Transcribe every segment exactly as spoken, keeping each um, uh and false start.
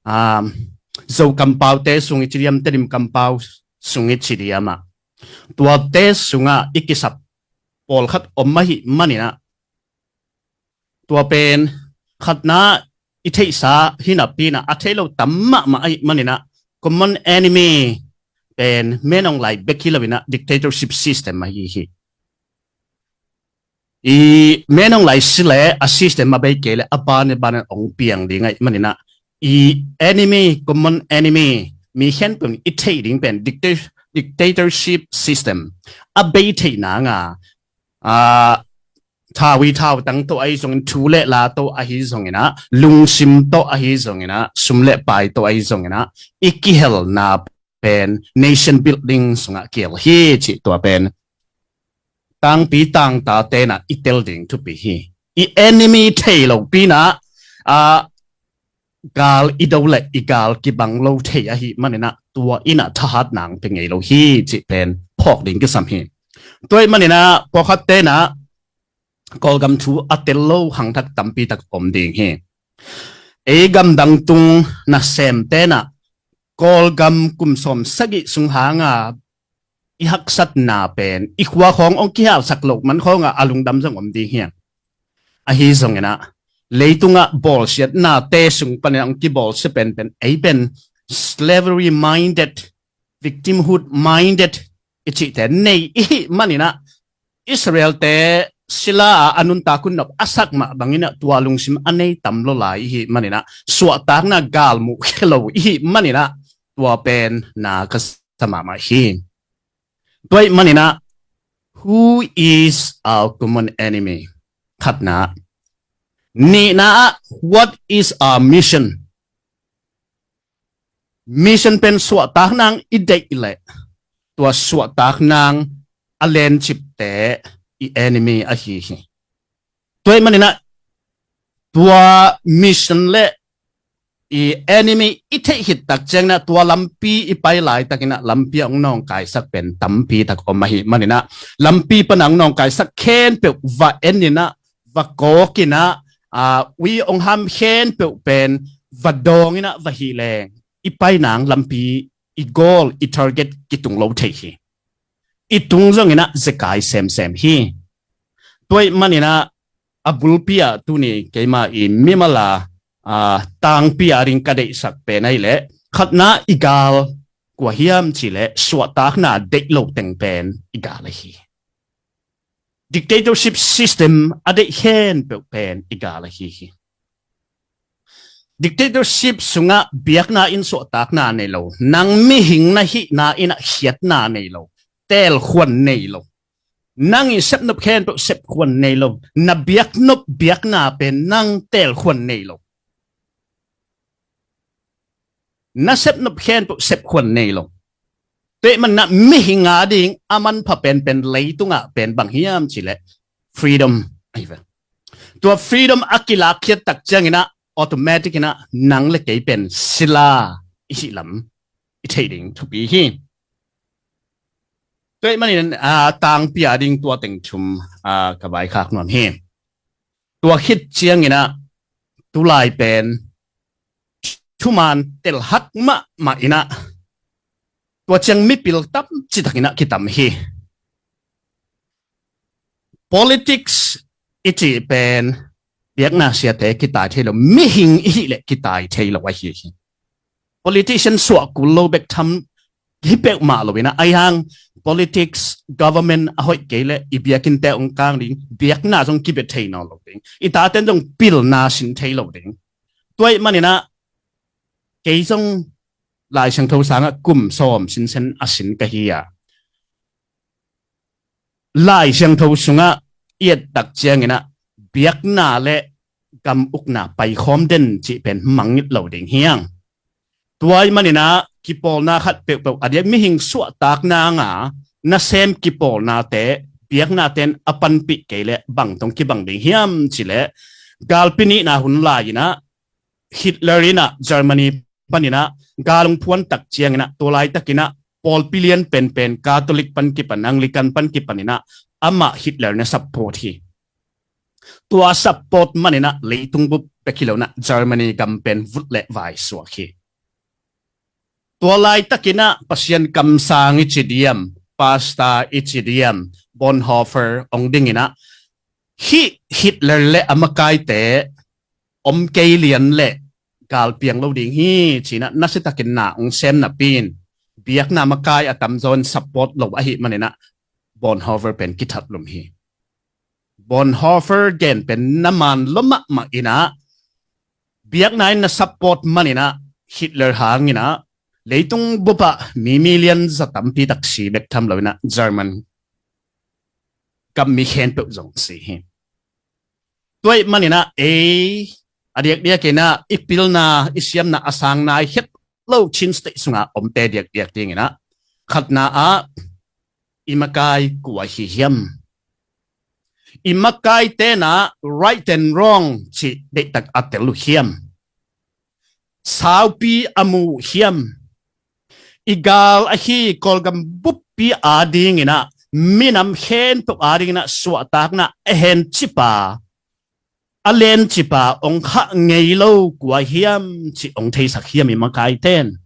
um, Zo kampaute sung i ci diam, Tedim kampau sung i ci diam ah, tuate sungah i kisap pawlkhat om ahih maninah, tua pen khatna i theihsa hi napi inah a thei lo tam mahmah ahih maninah, common enemy pen Min Aung Hlaing bek hi loinah dictatorship system ahi hi. I Min Aung Hlaing si leh a system a bei kei leh a ban a ban a ong piang ding ahih maninah, i enemy, common enemy, mi khempeuh in i theih ding pen dicta-, dictatorship system a bei theih nanga, a, thau i thautang tawh ahi zongin, thu le la tawh ahi zonginah, lungsim tawh ahi zonginah, sum le pai tawh ahi zonginah, i kihelna pen nation building sungah kihel hi cih tua pen tangpi tangta tenah i tel ding thupi hi. I enemy thei lopi inah, a, gal i do leh i gal kibang lo thei ahih maninah, tua inah thahat nang pe ngei lo hi cih pen phawk ding kisam hi. Tua ahih maninah pawlkhat tenah Kawlgam thu a tel lo hangthak tampi tak om ding hi. Ei gamdang tung nasem tenah Kawlgam kum sawm sagih sung hanga i haksatna pen i khua khawng ong kihalsak lo man khawngah a lungdam zong om ding hiang. Ahi zonginah leitungah bawlsiatnate sung panin ong kibawlsia penpen ei pen slavery minded, victimhood minded i cihte nei ihih maninah, Israelte sila a a nuntak hun nop a sak mah banginah tua lungsim a nei tam lo lai ihih maninah, suahtakna galmuh khia lo ihih maninah, tua pen na ka sa mahmah hi. Tua ahih maninah, who is our common enemy? Khatna. Nihna ah, what is our mission? Mission pen suahtak nang i deih leh tua suahtak nang a lencipte i enemy ahi hi. Tua ahih maninah tua mission le i enemy i theih khit tak cianginah tua lampi i pai laitakinah lampi a ong nawngkaisak pen tampi tak om ahih maninah lampi pana ong nawngkaisak khempeuh va eninah va kawkinah, a, ui ong ham khempeuh pen va dawnginah va hih leng i pai nang lampi i goal i target kitung lo thei hi. I tung zonginah zekai semsem hi. Tua ahih maninah a bulpi ah tuni keima i mimal a, a, tangpi a ding ka deihsak pen ahih leh khatna i gal kua hiam cih leh suahtakna deih lo teng pen i gal ahi hi. Dictatorship system a deih khempeuh pen i gal ahi hi. Dictatorship sungah biakna in suahtakna nei lo, nang mihing na hihna inah khiatna nei lo, teelkhuan nei lo, nang i sepnop khempeuh sepkhuan nei lo, na biaknop biakna pen nang teelkhuan nei lo, na sepnop khempeuh sepkhuan nei lo. Tua ahih maninah mihing a ding a manpha penpen leitungah pen bang hiam cih leh freedom ahi ve. Tua freedom a kilakkhiat tak cianginah automatic inah nang le kei pen sila i hih lam i thei ding thupi hi. Tua ahih manin, a, tangpi a ding tua teng thum, a, ka vaikhak nuam hi. Tua khit cianginah tulai pen thuman telhak mahmah inah tua ciang mipil tam citakinah kitam hi. Politics i cih pen biakna siate kitai thei lo, mihing i hih leh kitai thei lo ahi hi. Politician suah kul lo bek tham hi peuhmah lo inah, ahi hang politics, government a hoih kei leh i biakinnte ong kang ding, biakna zong kibia thei nawn lo ding, i taten zong pilna sin thei lo ding. Tua ahih maninah kei zong Lai Siangtho sangah kum sawm sinsen a sin ka hi a, Lai Siangtho sungah i et tak cianginah biakna le gam ukna paikhawm den cih pen mangngilh lo ding hiang. Tua ahih maninah kipawlna khat peuhpeuh a diak mihing suahtak nanga nasem kipawlnate biaknaten a panpih kei leh bang tong kibang ding hiam cih leh galpi nihna hun lai-inah Hitler inah Germany paninah gal ong phuan tak cianginah tua laitakinah pawlpi lian penpen Catholic pan kipan, Anglican pan kipaninah amah Hitler na support hi. Tua support maninah leitung bup bek hi lo inah Germany gam pen vut le vai suak hi. Tua laitakinah Pasian kamsang i ci diam, pasta i ci diam, Bonhoeffer ong dinginah hih Hitler le a makaite om kei lian le galpiang lo ding hi cinah nasitakin na ong sem napi in biakna makai a tamzaw in support lo ahih maninah Bonhoeffer pen kithat lum hi. Bonhoeffer gen pen na man lo mahmah inah biakna in na support maninah Hitler hanginah leitung bupah mi million za tampi tak si bek tham lo inah German gam mi khempeuh zong si hi. Tua ahih maninah ei a diakdiak inah i pilna i siamna a sang nai het lo Chin State sungah omte diakdiak dinginah khatna ah i makai kua hi hiam? I makai tenah right and wrong cih deihtak a tel uh hiam? Saupi a mu uh hiam? I gal ahi Kawlgam buppi adinginah minam khempeuh adinginah suahtakna a hencipa a lencipa ong khah ngei lo kua hiam cih ong theisak hiam i makai ten?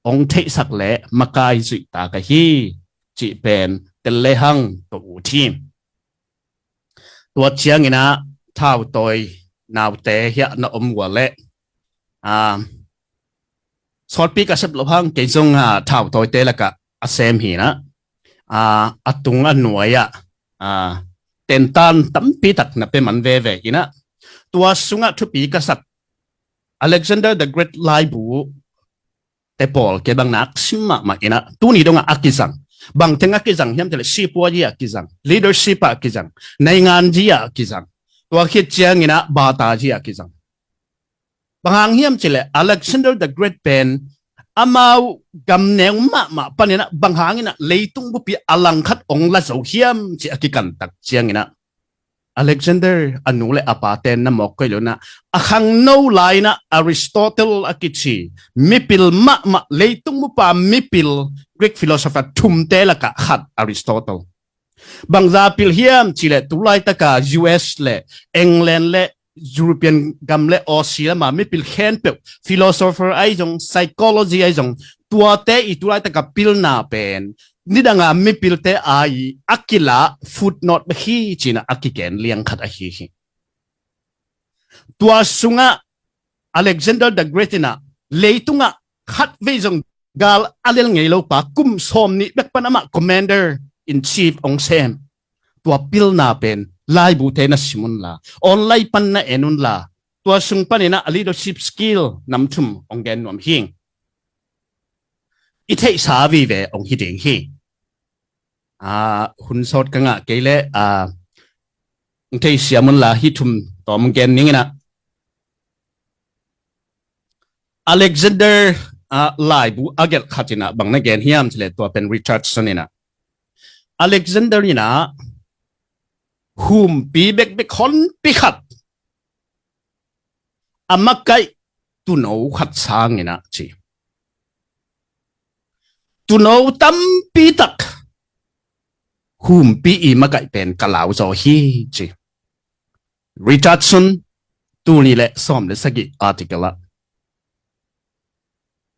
Ong theihsak le makai zuihtak ahi cih pen tel lehang to ut hi. Tua cianginah thautawi naute hiah na om uh a leh a sawtpi ka sep loh hang kei zong a thautawite lakah a sem hinah a tung a nuai-ah a tentan tampi tak na pia man veve inah tua sungah thupi ka sak Alexander the Great laibu te pawl kei bang nak sim mahmah inah tuni dongah a kizang. Bang teng a kizang hiam cih leh sipuazi ah a kizang, leadership ah a kizang, nainganzi ah a kizang. Tua khit cianginah batazi ah a kizang. Bang hang hiam cih leh Alexander the Great pen amau gamneu mahmah paninah bang hanginah leitung buppi a langkhat ong la zo hiam cih a kikantak cianginah Alexander a nu le a pa ten na mawk kei lo inah a khangno lai inah Aristotle a kici mipil mahmah leitung buppi mipil Greek philosopher thumte lakah khat Aristotle. Bangza pil hiam cih leh tulaitaka U S le England le European gam le Aussie lama mipil khempeuh philosopher ahi zong psychology ahi zong tuate i tulaitaka pilna pen nidanga mipilte a i a kilah footnote bek hi cinah a kigen liang khat ahi hi. Tua sungah Alexander the Great inah leitungah khatvei zong gal a lel ngei lo pa kum sawm nih bek pan amah commander in chief ong sem. Tua pilna pen laibute na sim unla online pan na en unla tua sung paninah a leadership skill nam thum ong gen nuam hi. I theihsa vive ong hi ding hi. A hun sawt ka ngah kei leh a ong theisiam unla hih thum tawm gen ninginah Alexander a laibu a gelh khat inah bang na gen hiam cih leh tua pen Richardson inah Alexander inah humpi bekbek honpi khat a makaih tuuno khat sanginah ci tuuno tampi tak humpi i makaih pen ka lauzaw hi ci. Richardson tul nih le sawm le sagih article ah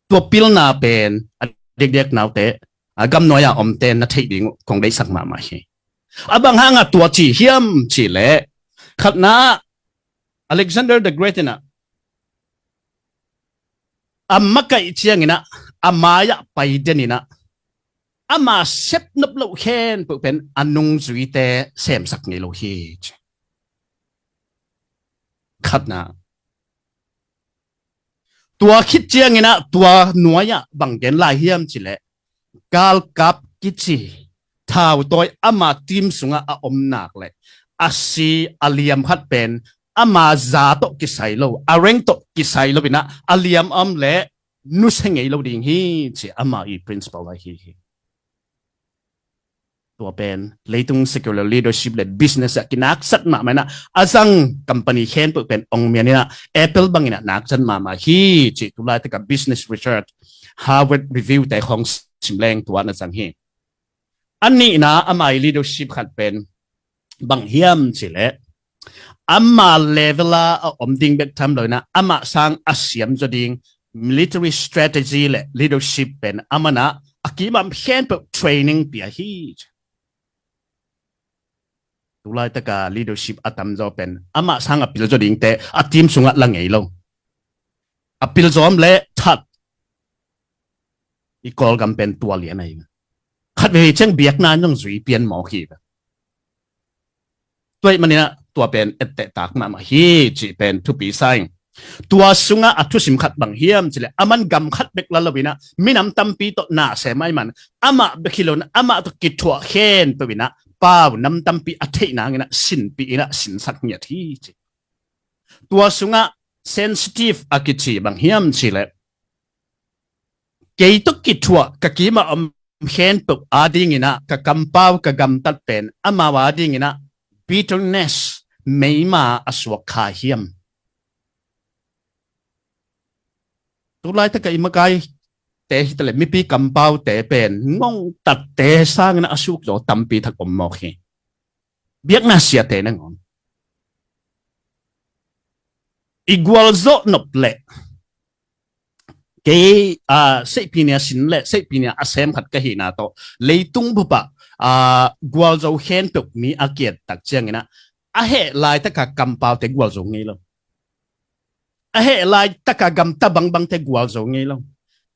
tua pilna pen a diakdiak naute a gamnuai-a omte na theih ding uh kong deihsak mahmah hi. A bang hanga tua ci hiam cih leh khatna Alexander the Great inah a makaih cianginah a mai-ah pai deninah ama sepnop loh khempeuh pen a nungzuite semsak ngei lo hi ci. Khatna tua khit cianginah tua nuai-ah bang gen lai hiam cih leh galkap kici thautawi ama team sungah a om nak leh a si a liam khat pen ama za tawh kisai lo a rank tawh kisai lo inah a liam a om leh nusia ngei lo ding hi ci ama i principle ahi hi. Tua pen leitung secular leadership le business ah kinaksat mahmah inah a zang company khempeuh pen ong mian inah Apple bang inah nakzat mahmah hi ci tulaitaka business research Harvard Review te khawng sim leng tua na zang hi. A nihna ama i leadership khat pen bang hiam cih leh Ama level a a om ding bek tham lo inah, ama sang a siam zaw ding military strategy le leadership pen aman ah a kimam khempeuh training pia hi. Tulaitaka leadership a tamzaw pen ama sang a pil zaw dingte a team sungah la ngei lo. A pil zawm le that. I Kawlgam pen tua lian ahi. Khat vei ciang biakna in zong zui pian mawk hi. Tua ih maninah tua pen ettehtak mahmah hi cih pen thupi sa ing. Tua sungah a thusim khat bang hiam cileh, aman gam khat bek la lo inah minam tampi tawh na sem ahi man, amah bek hi lo inah amah tawh kithuah khempeuh inah pau nam tampi a theih nang inah sinpih inah sinsak ngiat hi ci. Tua sungah sensitive a kici bang hiam cileh, kei tawh kithuah ka kimah om khempeuh adinginah ka kampau ka gamtat pen amau adinginah bitterness meima a suak kha hiam? Tulaitaka i makaite hitaleh mipi kampaute pen ngongtatte sanginah a sukzaw tampi thak om mawk hi. Biakna siate nangawn i gualzawh nop leh kei a seihpinia sin le seihpinia a sem khat ka hihna tawh leitung bupah a gualzo khempeuh mi a kiattak cianginah a heh laitaka kampaute gualzo ngei lo. A heh laitaka gamta bangbangte gualzo ngei lo.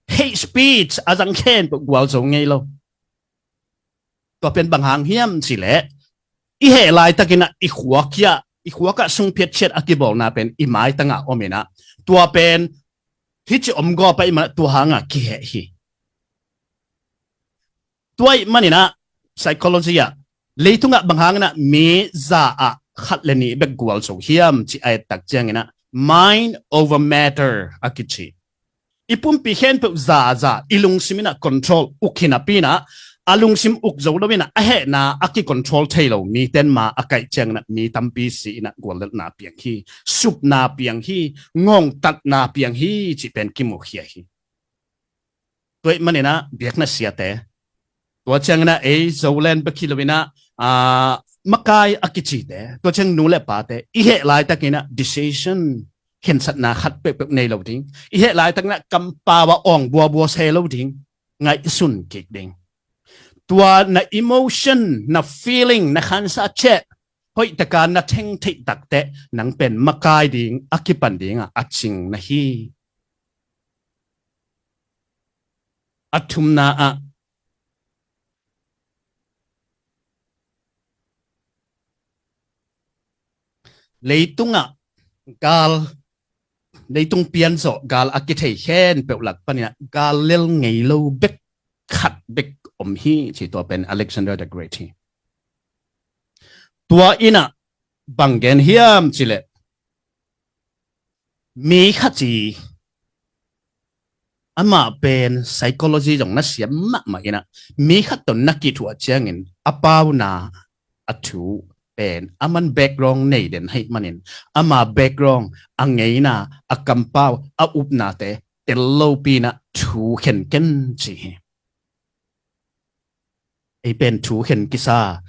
Hate speech a zang khempeuh gualzo ngei lo. Tua pen bang hang hiam cileh, i heh laitakinah i khuak hiah i khuakah sungphiat chiat a kibawlna pen i maitangah ominah tua pen hici om gawp ahi manah tua hangah kiheh hi. Tua ih maninah psychology ah leitungah bang hanginah mi za ah khat le nih bek gualzo hiam ci a ettak cianginah mind over matter a kici. I pumpi khempeuh zaza i lungsim inah control uk hi napi inah a lungsim uk zo lo inah a hehna a kicontrol thei lo miten ma a kaih cianginah mi tampi si inah guallelhna piang hi, supna piang hi, ngongtatna piang hi cih pen kimukhia hi. Tua ih maninah biakna siate, tua cianginah ei Zoland bek hi lo inah makai a kicite, tua ciang nu le pate i heh laitakinah decision khensatna khat peuhpeuh nei lo ding, i heh laitakinah kampau a awng buabua se lo ding, ngaihsun kik ding. Tua na emotion, na feeling, na khansa ceh hoihtaka na thengtheih takteh nang pen makai ding a kipan dingah a cing na hi. A thumna ah leitungah gal, leitung pianzawh gal a kithei khempeuh lak paninah gal lel ngei lo bek khat bek om hi ci, tua pen Alexander the Great hi. Tua inah bang gen hiam cileh, mi khat ci amah pen psychology zong na siam mahmah inah mi khat tawh na kithuah ciangin a pauna a thu pen aman background nei den ahih manin ama background, a ngeina, a kampau, a upnate tel lopi inah thu khenken ci hi. Ei pen thu khen kisa,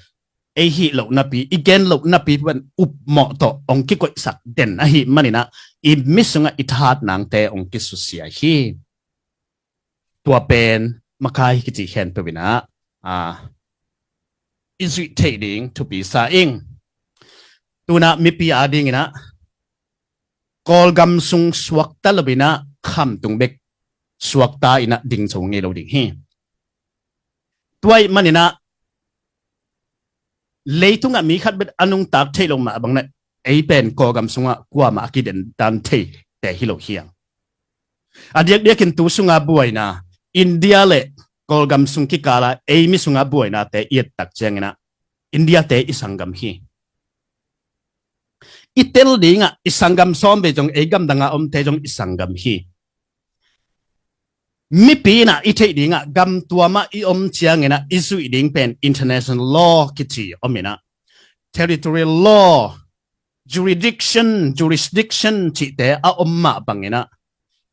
ei hih loh napi, i gen loh napi pen upmawh tawh ong kikoihsak den ahih maninah i mi sungah i thahat nangte ong kisusia hi. Tua pen makai kici khempeuh inah i zuih theih ding thupi sa ing. Tunah mipi adinginah Kawlgam sung suakta lo inah khamtung bek suakta inah ding zo ngei lo ding hi. Tua ih maninah leitungah mi khat bek a nungtak theih lo mah banginah ei pen Kawlgam sungah kuamah a kidendan theite hi lo hiang. A diakdiakin tu sunga buaina, India le Kawlgam sung kikala ei mi sunga buainate i ettak cianginah Indiate i sanggam hi. I tel dingah i sanggam sawm vei zong ei gamdanga omte zong i sanggam hi. Mipi inah i theih dingah gamtuamah i om cianginah i zuih ding pen international law kici om inah, territorial law, jurisdiction, jurisdiction cihte a om mah banginah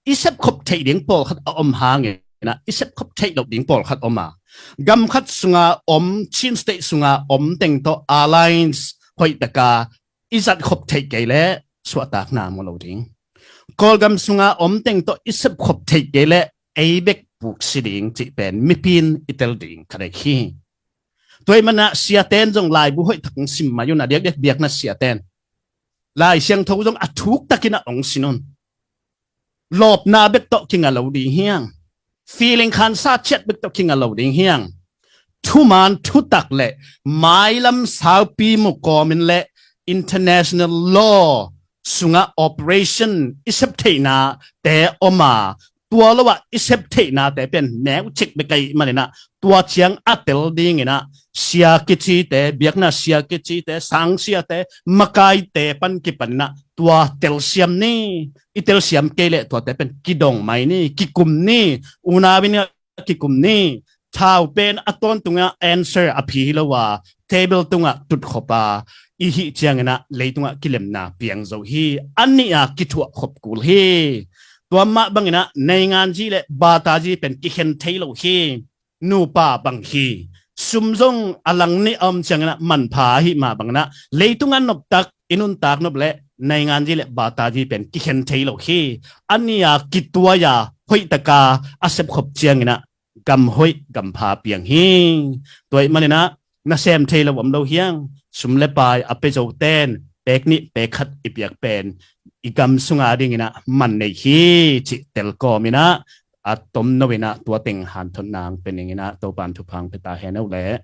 i sepkhop theih ding pawlkhat a om hanginah i sepkhop theih loh ding pawlkhat om a, gam khat sunga om, Chin State sunga om teng tawh alliance hoihtaka i zat khop theih kei leh suahtakna mu lo ding. Kawlgam sunga om teng tawh i sep khop theih kei leh ei bek puk si ding cih pen mipi in i tel ding ka deih hi. Tua ahih manin ah siate'n zong laibu hoih tak hong sim mai un, a diakdiak biakna siate'n. Lai Siangtho zong a thuk takin ah hong sin un. Lawpna bek tawh kinga lo ding hi hang. Feeling khansa ciat bek tawh kinga lo ding hi hang. Thuman thutak leh mailam saupi mu kawmin leh international law sungah operation i sep theihnate om a, tua lo ah i sep theihnate pen neucik bek ahih manin ah, tua ciang a tel dingin ah sia kicite, biakna sia kicite, sangsiate, makaite pan kipanin ah tua telsiam ni. I telsiam kei leh tuate pen kidong mai ni, kikum ni, unau in ah kikum ni. Thau pen a tawntungah answer a phi hi lo a, table tungah tutkhop a i hih ciangin ah leitungah kilemna piang zo hi. A nih a kithuah khop kul hi. Tua mah bangin ah nainganzi leh batazi pen kikhen thei lo hi. Nupa bang hi. Sum zong a lang nih a om ciangin ah manpha ahih mah bangin ah leitung a noptak i nuntak nop leh nainganzi leh batazi pen kikhen thei lo hi. A nih a kituai a hoihtaka a sepkhop ciangin ah gam hoih gam pha piang hi. Tua ahih manin ah nasem thei lo om lo hi hang. Sum le pai a pia zote'n pek nih pek khat i piak pen i gam sunga dingin ah man nei hi cih telkawmin ah a tomno in ah tua teng hanthotna hong pia ning in ah Topa'n thupha hong pia ta hen aw leh.